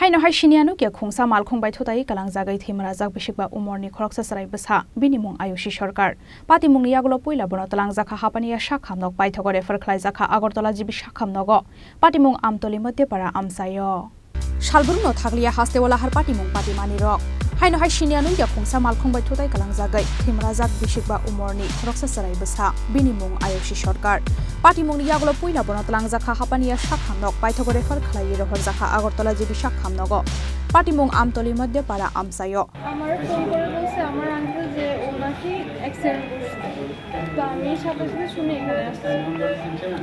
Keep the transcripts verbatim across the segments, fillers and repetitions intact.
Haino hai siniya nukya khungsa malkhung bai thutai kalangjagwi thwimrajak bisikba umorni khoroksa chwrai bwsa, bini mung Ayushi Sarkar. Patimungni yagulo puila bono twlangjakha hapani ya sak hamnok paithogo refer khlaijakha Agartala G B sak hamnogo. Patimung Amtoli Madhyapara amchaio. Salbrumno thakliya hasteo lahar patimung patimani rok. Haino hai siniya nungya khungsa malkhung bai thutai kalangjagwi thwimrajak bisikba umorni khoroksa chwrai bwsa, bini mung Ayushi Sarkar. Patimungni yagulo puila bono twlangjakha hapani ya sak hamnok paithogo refer khlaiwi rohorjakha Agartala G B sak hamnogo. Patimung Amtoli Madhyapara amchaio. আমার ফোন করে বলছে আমার আঙ্কেল যে ও নাকি অ্যাক্সিডেন্ট করছে। তো আমি সাথে সাথে শুনে এখানে আসছি।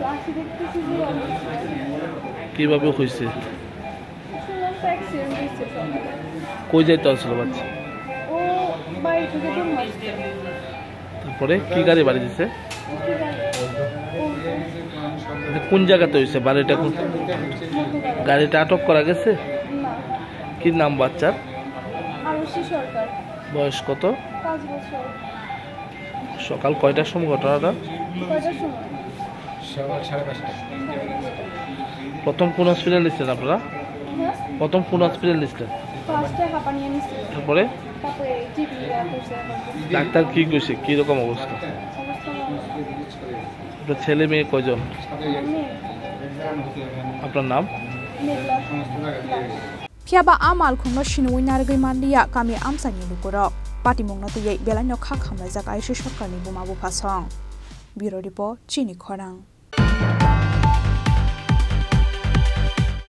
তো আসি দেখতেছি যে অবস্থা। কিভাবে হয়েছে? শুনলাম তো অ্যাক্সিডেন্ট হয়েছে সকালে। কই যাইতে আসছিল বাচ্চা? ও বাড়ি থেকে দৌড় মারছে। তারপরে কি গাড়ি বাড়ি দিছে? ও কি গাড়ি? ও এটা কোন জায়গাতে হয়েছে? বাড়িটা কোন? গাড়িটা আটক করা গেছে? না। কি নাম বাচ্চার? আরুষি সরকার। বয়স কত? পাঁচ বছর। সকাল কয়টার সময় ঘটনাটা? কয়টার সময়? সকাল সাড়ে পাঁচটা। সাড়ে পাঁচটা। প্রথম কোন হসপিটাল নিচ্ছিলেন আপনারা? হ্যাঁ? প্রথম কোন হসপিটাল নিচ্ছিলেন? ফার্স্টে হাঁপানিয়া নিছিল। তারপরে? তারপরে জিবি ইয়া করছে এখন। ডাক্তার কি কইছে? কি রকম অবস্থা? অবস্থা ভালো। আপনার ছেলে মেয়ে কয়জন? আমার মেয়ে। আপনার নাম? মেঘলা Das. Phiya ba a malkhungno sinui narwgwi manliya kami amchaini lukurok. Patimungno twiwi belaino kha khamlaijak Ayushi Sarkarni buma bupha song. Bureau Report, Chini Khorang.